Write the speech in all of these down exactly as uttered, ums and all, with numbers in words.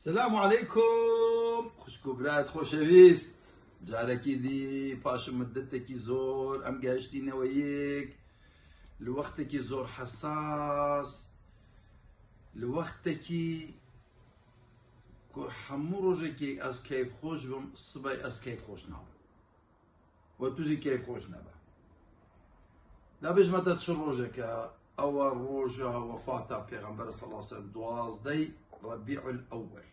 Selamu aleykum, xwişk û birayet xoşewîst. Carekî dî, paş mudetekî zor, em gehiştîne we yek. Li wextekî zor hesas, li wextekî ku hemû rojekê ez keyfxweş bim, sibay ez keyfxweş nabim. We tu jî keyfxweş nebe. Da bêjme te çi rojek e? Ew e roja wefata Pêxember sallallahu aleyhi ve sellem, duwazdeh Rebî'ul Ewwel.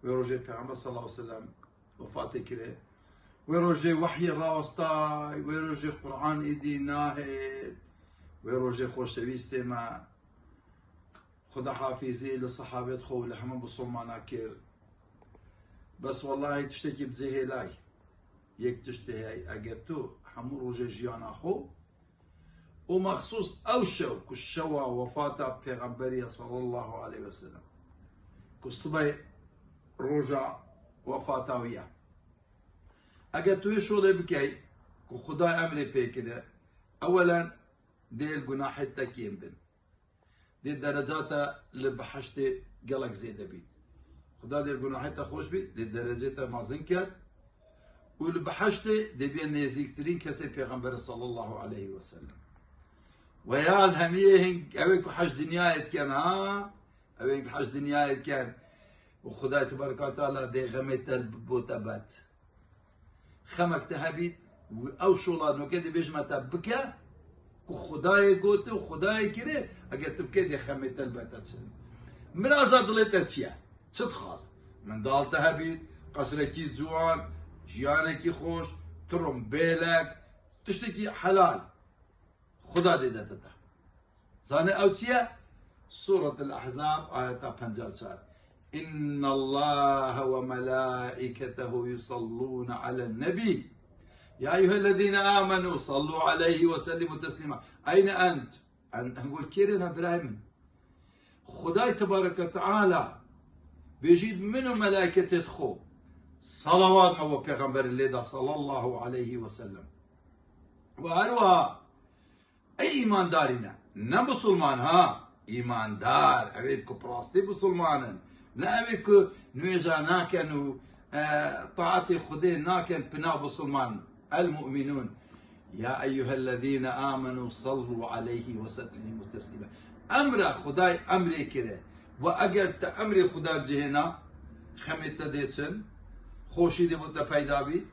Wê rojê Pêxember sallallahu aleyhi ve sellem wefatê kire. Wê rojê wehyê rawestay, wê rojê Qur'an êdî nahêt. Wê rojê xoşewîstê me Xuda hafîzî li sehabêt xwe û li hemû bisilmana kir. Bes wellahî tiştekî bi cihê lay. Yek tiştê heye, eger tu hemû rojê jiyana xwe û mexsûs ew şew ku şewa wefata Pêxemberî ye sallallahu aleyhi ve sellem, ku sibay roja wefata wî ye. Eger tu wê şolê bikey ku Xuda emrê pê kire, ewelen dê li gunahê te kêm bin. Dê dereca te li behiştê gelek zêde bît. Xuda dê gunahê te xweş bît, dê derecê te mezin ket. Û li behiştê dê bê nêzîktirîn kesê Pêxemberê sallallahu aleyhi ve sellem. Ve ya li hemiyê hing, ew ê ku hej dinyayê diken ha, ew ê ku hej dinyayê diken. Û Xuda tebareka teala dê xemê te bo te bet. Xemek te hebît, ew şola noke dê bêjme te bike, ku Xudayê gote û Xudayê kire, eger tu bike dê xemê te li ber te çin. Miraza dilê te çi ye? Çi dixwaz? Mendal te hebît, qesrekî ciwan, jiyanekî xweş, turum bêlek, tiştekî helal. Xuda dê dete te. Zane ew çi ye? Sûretul Ahzab, ayeta penca û çar. İnnallaha ve melâiketehu yusallûne alen nebî. Ya eyyühellezîne âmenû sallû aleyhi ve sellimû teslîmâ. Eyne ent? En, en got kêrê ne birayê min. Xudayê tebareke teala bêjît min û melayketê xwe salawat me bo pêxemberê lê da sallallahu aleyhi ve sellem. Ve her wiha Ey îmandarîne, ne musulman ha, îmandar, ew ê ku bi rastî musulman in, ne ew ê ku nûêja nakin û, e, taetê Xwedê nakin, pina musulman, el mu'minûn. Ya eyyuhellezîne âmenû sallû aleyhi ve sellîmû teslîmâ. Emra Xwedayê emrê kire. Ve eger te emrê Xweda cihêna, xemê te dê çin, xweşî dê bo te peyda bî,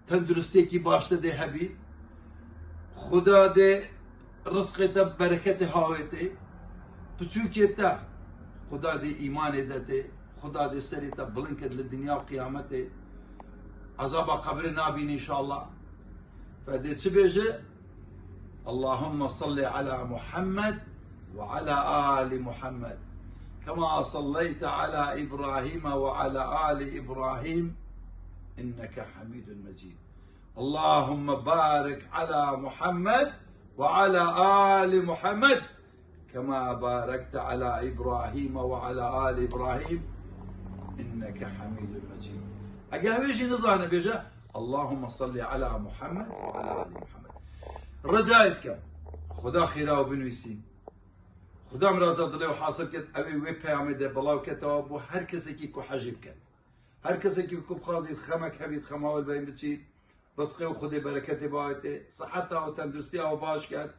tenduristiyekî baş te dê hebît. Xuda dê rizqê te bereketê hawêtê. Piçûkê te Xuda dê îmanê de tê. Xuda dê serê te bilind ket li dinya û qiyametê. Ezaba qebrê nabînî înşallah. Fe dê çi bêje? Allahümme salli ala Muhammed ve ala ali Muhammed. Kema salleyte ala İbrahim ve ala ali İbrahim. İnneke hamidun mecid. Allahümme barik ala Muhammed ve ala ali Muhammed. Kema barekte ala İbrahim ve ala ali İbrahim. İnneke hamidun mecid. Eger wê jî nizane bêje, Allahümme salli ala Muhammed ve ala ali Muhammed. Rica dikim, Xuda xêra we binivîsî. Xuda miraza dilê we hasil ket, ew ê wê peyamê de belav ketewa bo her kesekî ku hecî biket. Her kesekî ku bixwazî xemek hebît, xema we li beyn biçît, rizqê we Xwedê bereketê bawêtê, siheta we, tenduristiya we baş ket,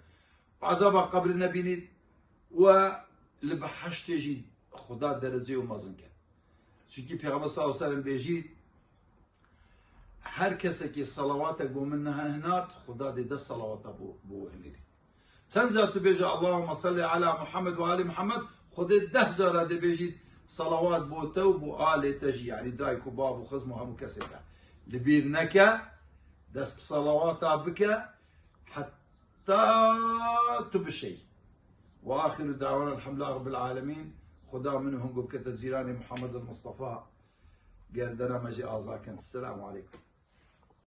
ezaba qebrê nebînît we li behiştê jî Xuda derecê we mezin ket. Çunkî Pêxember sallallahu aleyhi ve sellem bêjît, her kesekî salawatek bo min nehinart, Xuda dê deh salawata bo, bo we hinêrît. Çend car tu bêje Allahümme salli ala Muhammed ve ali Muhammed, Xwedê deh cara dê bêjît salawat bo te û bo alê te jî, yanî dayik û bav û xizm û hemû kesê te. Li bîr neke, dest bi salawata bike, heta tu bişey. Ve axiru dawana elhamdülillahi rabbil alemîn. Xuda min û hingû bikete cîranê Muhammed el Mustafa. Gerdena me jî aza kin. Selamu aleykum.